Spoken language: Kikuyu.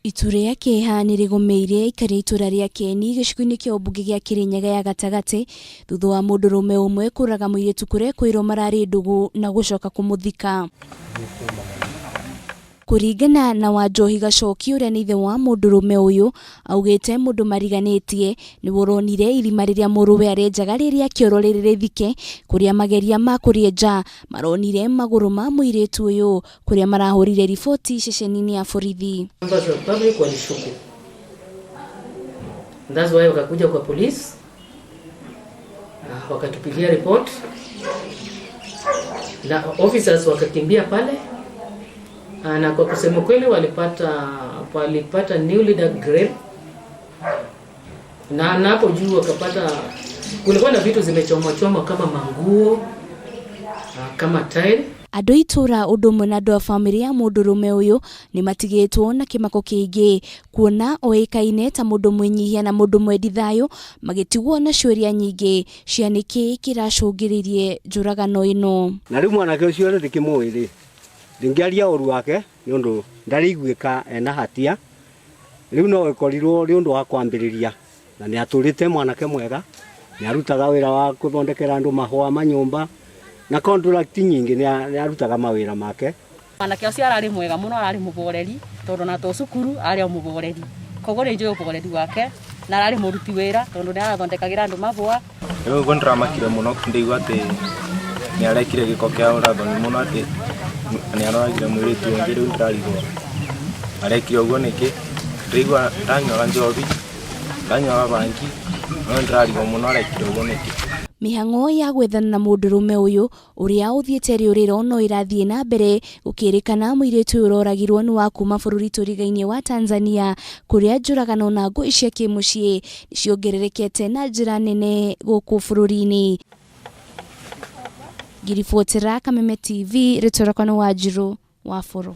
Itu rĩa kĩeha nĩ rĩgũmĩire aikari a itũra rĩa Keni gĩcigo-inĩ kĩa ũmbunge gĩa Kĩrĩnyaga ya gatagatĩ thutha wa mũndũrũme ũmwe kũraga mũirĩtu kũrekwĩrwo mararĩ ndũgũ na gũcoka kũmũthika. Kũringana na Wanjohi Gacoki ũrĩa nĩ ithe wa mũndũrũme ũyũ, augĩte mũndũ mariganĩtie nĩwe ũronire irima rĩrĩa mũrũwe arenjaga rĩrĩa kĩoro rĩrĩ rĩthike, kũrĩa mageria ma kũrĩenja maronire magũrũ ma mũirĩtu ũyũ kũrĩa marahũrire riboti ceceni-inĩ ya borithi. Members of public walishuku. That's why wakakuja kwa police wakatupigia report na officers wakakimbia pale, na kwa kusema kweli walipata newly dug grave, na hapo juu wakapata kulikuwa na vitu zimechomwa chomwa kama manguo, kama tile. Andũ a itũra ũndũ ũmwe na andũ a bamĩrĩ ya mũndũrũme ũyũ nĩ matigĩtwo na kĩmako kĩingĩ kuona oĩkaine ta mũndũ mwĩnyihia na mũndũ mwendi thayũ, magĩtigwo na ciũria nyingĩ cia nĩkĩ kĩracũngĩrĩirie njũragano ĩno. Na rĩu mwanake ũcio rĩ, ndĩkĩmũĩ rĩ, ndingĩaria ũru wake nĩ ũndũ ndarĩiguĩka ena hatia. Rĩu no ĩkorirwo nĩ ũndũ wa kwambĩrĩria, na nĩ atũrĩte mwanake mwega, nĩ arutaga wĩra wa gũthondekera andũ mahũa manyũmba na contract nyingĩ, nĩ arutaga mawĩra make. Mwanake ũcio ararĩ mwega mũno, ararĩ mũboreri, tondũ na to cukuru arĩ o mũboreri, koguo nĩ njũĩ ũboreri wake, na ararĩ mũruti wĩra tondũ nĩ arathondekagĩra andũ mabũa. Rĩu ũguo ndĩramakire mũno ndĩigua atĩ nĩ arekire gĩko kĩa ũrathoni mũno, atĩ nĩ aroragire mũirĩtu ũngĩ. Rĩu ndĩrarigwo arekire ũguo nĩkĩ. Ndĩraigua ndanyuaga njohi, ndanyuaga bangi, no ndĩrarigwo mũno arekire ũguo nĩkĩ. Mĩhang'o ya gwethana na mũndũrũme ũyũ ũrĩa ũthiĩte rĩũrĩro no ĩrathiĩ na mbere, gũkĩrĩkana mũirĩtu ũyũ ũroragirwo nĩ wa kuma bũrũri tũrigainie wa Tanzania, kũrĩa njũragano na ngũĩ cia kĩmũciĩ ciongererekete na njĩra nene gũkũ bũrũri-inĩ. Ngĩribotera Kameme TV, rĩtwa rĩakwa nĩ Wanjirũ wa Bũrũ.